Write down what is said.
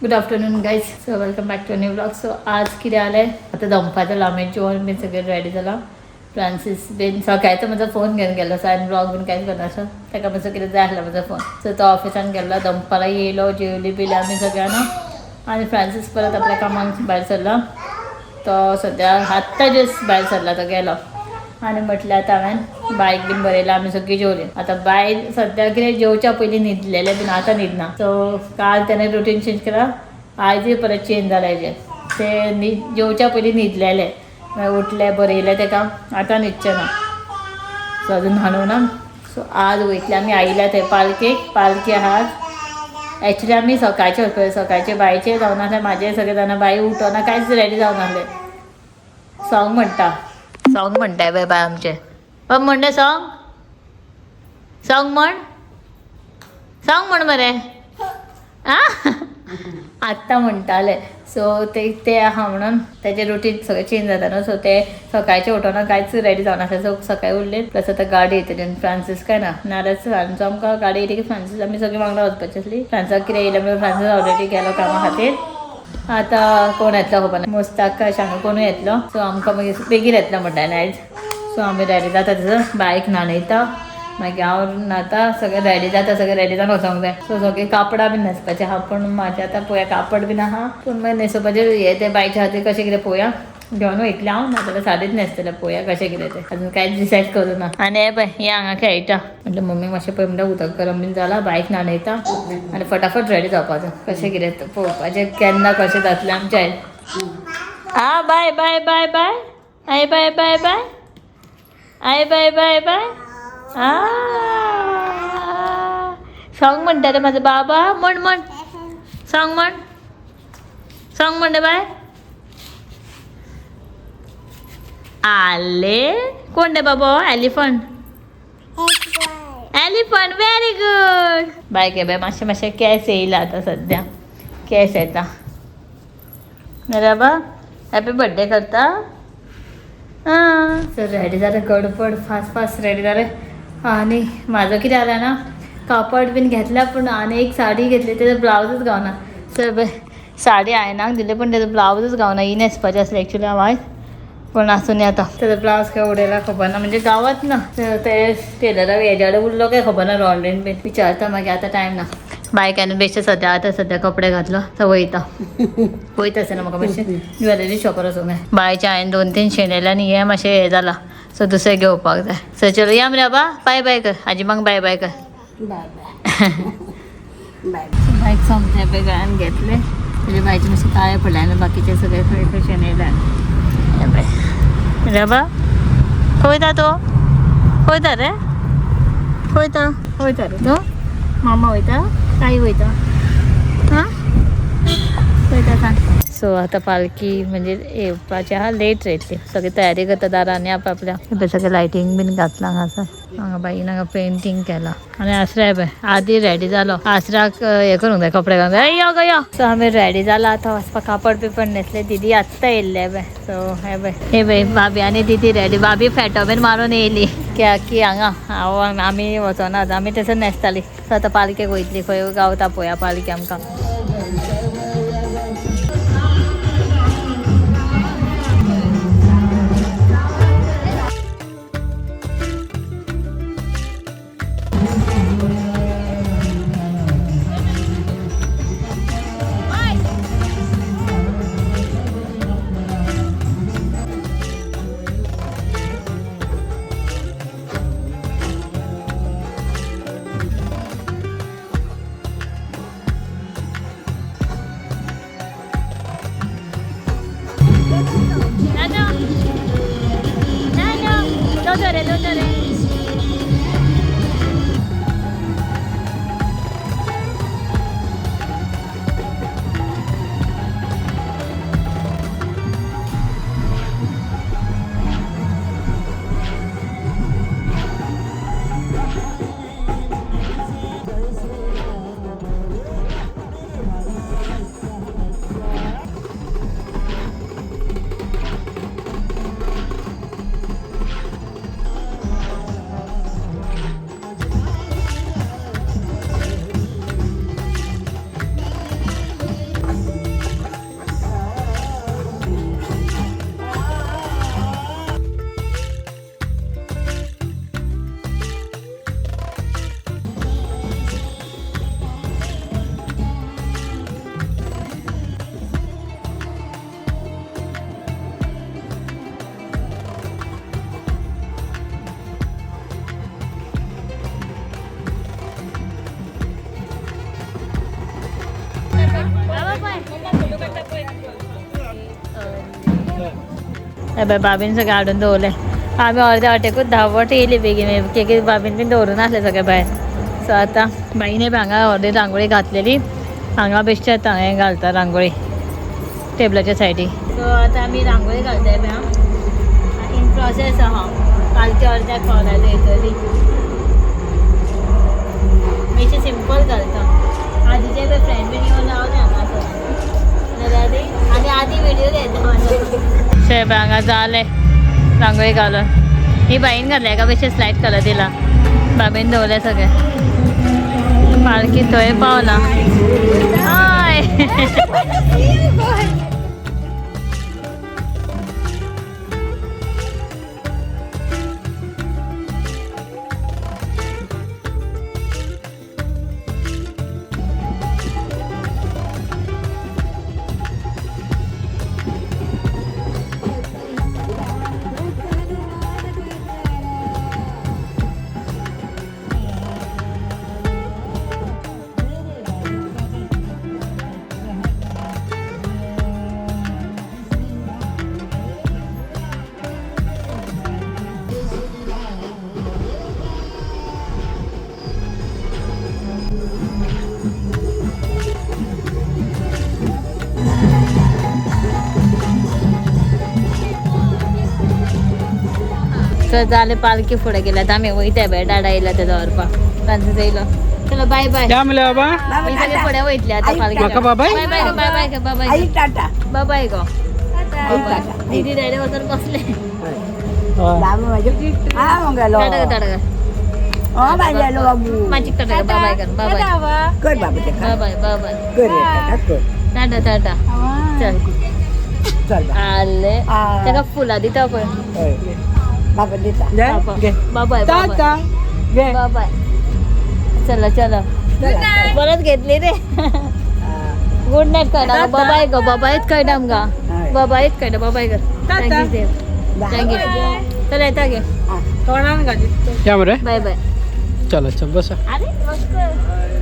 Good afternoon guys, so welcome back to new vlog. So आज कितें जालें, आतां दनपार जालां, आमी जेवण बीन सगळें रेडी जालां. फ्रांसीस बीन सकाळचो म्हजो फोन घेवन गेल्लो, सो हांवें व्लॉग बीन कांयच करनासलो, ताका मातसो कितें जाय आसलो म्हजो फोन. सो तो ऑफिसान गेल्लो, दनपारां येयलो, जेवली बिली आमी सगळ्यांना आनी फ्रांसीस परत आपल्या कामाक भायर सरला. तो सद्या आत्तां जस्ट भायर सरला, तो गेलो. आनी म्हटल्यार आतां हांवें बायक बीन बरयला, आमी सगळीं जेवलीं. आतां बाय सद्या कितें जेवच्या पयलीं न्हिदलेलें बीन, आतां न्हिदना. सो काल तेणें रुटीन चेंज केलां, आयजूय परत चेंज जालें हेजें. ते न्हीद जेवच्या पयलीं न्हिदलेलें, मागीर उठलें, बरयलें तेका, आतां न्हिदचें ना. सो अजून न्हाणू ना. सो आज वयतले आमी, आयल्या थंय पालकेक, पालकी आहा आज. एक्चुली आमी सकाळचे वचपाचें, सकाळचे बायचें जावनासलें, म्हाजें सगळें जावना, बाई उठोना, कांयच रेडी जावनासलें. सॉंग म्हणटा, सॉंग म्हणटाय बाय बाय आमचें. बाब म्हणटा सॉंग, सॉंग म्हण, सॉंग म्हण मरे. आं आत्तां म्हणटाले. सो ते ते आहा म्हणून तेजें रुटीन सगळें चेंज जाता न्हू. सो ते सकाळचें उठोना, कांयच रेडी जावनासलें. सो सकाळी उरले, प्लस आतां गाडी येतली आनी फ्रांसीस काय ना, नाजाल्यार आमचो आमकां गाडी येयली की फ्रांसीस आमी सगळीं वांगडा वचपाची आसली. फ्रांसाक कितें येयलें म्हणून फ्रांसीस ऑलरेडी गेलो कामा खातीर. आतां कोण येतलो खबर ना, मुस्ताक काय शांगा कोणूय येतलो. सो आमकां मागीर बेगीन येतलो म्हणटा आयज. सो आमी रेडी जाता, तसो बायक न्हाणयता, मागीर हांव न्हाता, सगळें रेडी जाता, सगळें रेडी जावन वचोंक जाय. सो सगळें कापडां बीन न्हेसपाचें आहा, पूण म्हाजें आतां पळोवया कापड बीन आहा, पूण मागीर न्हेसोवपाचें हें तें बायच्या खातीर कशें कितें पळोवया, घेवन वयतलें हांव, नाजाल्यार साडीच न्हेसतलें, पळोवया कशें कितें तें, अजून कांयच डिसायड करूं ना. आनी हें पळय, हें हांगा खेळटा. म्हटलें मम्मी मातशें पळय म्हणटा, उदक गरम बीन जालां, बायक न्हाणयता आनी फटाफट रेडी जावपाचें, कशें कितें तें पळोवपाचें, केन्ना कशें जातलें आमचें आयज. आ bye bye bye bye I bye bye bye I bye bye bye. Ah song म्हणटा रे म्हाजो बाबा, म्हण म्हण सॉंग म्हण, सॉंग म्हणटा बाय. आले कोण रे बाबा? Elephant, elephant, very good. Bye के बाय मातशें मातशें केंस येयला आतां सद्या, केंस येता. बाबा हॅपी बर्थडे करता. आं सो रेडी जालें, गडबड फास्ट फास्ट रेडी जालें. आनी म्हाजो कितें जालें ना, कापड बीन घेतल्या पूण आनी एक साडी घेतली, तेजो ब्लावजूच गावना. सो साडी आयनाक दिली पूण तेजो ब्लावजूच गावना. ही न्हेसपाची आसली एक्चुली हांव आयज, पूण आसून आतां तेजो ब्लावज खंय उडयला खबर ना, म्हणजे गावत ना. ते टेलराक हेज्या कडेन उरलो काय खबर ना, लॉन्ड्रीन बीन विचारता मागीर, आतां टायम ना. बायक आनी बेश्टे सद्या आतां सद्या कपडे घातलो, तो वयता वयता आसतना म्हाका मातशें ज्वेलरी शॉपार वचूंक जाय. बायच्या हांवें 2-3 शेणयले आनी हें मातशें हें जालां, सो दुसरें घेवपाक जाय. सो चलो या मरे बाबा, बाय बाय कर, आजी म्हाका बाय बाय कर. बाय बाय बाय. बायक सोमतें पळय गळ्यान घेतलें, तेजे बायचे मातशें काळे पडले आनी बाकीचे सगळे खंय खंय शेणयले. हें पळय रे बाबा, खंय वयता तो, खंय वयता रे, खंय वयता, खंय वयता रे तो? मामा वयता, ताई वयता, हां वयता सांग. सो आतां पालकी म्हणजे येवपाची आहा, लेट येतली, सगळी तयारी करता दारांनी आपआपल्या. हे पळय सगळें लायटींग बीन घातलां हांगासर. हांगा बाईन हांगा पेंटींग केलां. आनी आसरा हे पळय आदी रेडी जालो, आसराक हें करूंक जाय, कपडे घालूंक जाय. यो गो यो. सो आमी रेडी जाला आतां वचपाक, कापड बिपड न्हेसलें, दिदी आत्तां येयल्लें पळय. सो हे पळय, हे पळय भाभी आनी दिदी रेडी, भाभी फेटो बीन मारून येयली की हांगा हांव आमी वचोना, आमी थंयसर न्हेसताली. सो आतां पालकेक वयतली, खंय गावता पळोवया पालकी आमकां. हे पळय बाबीन सगळें हाडून दवरलें. आमी अर्द्या वाटेकूच धांवट येयली बेगीन, केकी बाबीन बीन दवरून आसले सगळें भायर. सो आतां बाईने बी हांगा अर्दी रांगोळी घातलेली, हांगा बेश्टे आतां हें घालता रांगोळी टेबलाच्या सायडी. सो आतां आमी रांगोळी घालताय पळय इन प्रोसेस आहा. कालच्या अर्द्याक पावला येतली. मातशें सिंपल घालता. आदीचे पळय फ्रेंड बीन येवन रावले हांगासर, नाल्यार आनी आदी व्हिडिओ घेता म्हाजो. शे पळय हांगा जालें रांगोळी घालून. ही बाईन घातल्या एका बेश्टे स्लायड कलर दिला, बाबीन दवरलें सगळें. पालखी थंय पावला. हय सो जालें पालखी फुडें गेल्या. आतां आमी वयता बाय, डाडा येयला ते दवरपाक, फ्रांसीस येयलो. चलो बाय बाय. या म्हणले बाबा आमी सगळे फुडें वयतले आतां पालखी. म्हाका बाबाय? बाय बाय बाय बाय बाय बाय आई टाटा. बाय बाय गो. आई टाटा. दीदी डायरेक्ट वचून बसले. बाबू माझे हा गेलो. टाटा कर, टाटा कर. हो माझ्या बाबू. माचिक टाटा कर, बाय बाय कर, बाय बाय. कर बाबू ते बाय बाय बाय बाय. कर रे टाटा कर. टाटा टाटा. चल चल आले ताका फुलां दिता पळय. हय बाबा दिता. घे. बाय बाय टाटा घे. बाय बाय. चला चला परत घेतली रे. गुड नाईट कळना. बाबाय गो, बाबायच कळटा आमकां. बाबायच कळटा. बाबाय कर. Thank you देव, thank you. चला येता गे. तोंडान घाली या मरे. बाय बाय. चलो चल बसा. अरे मस्त.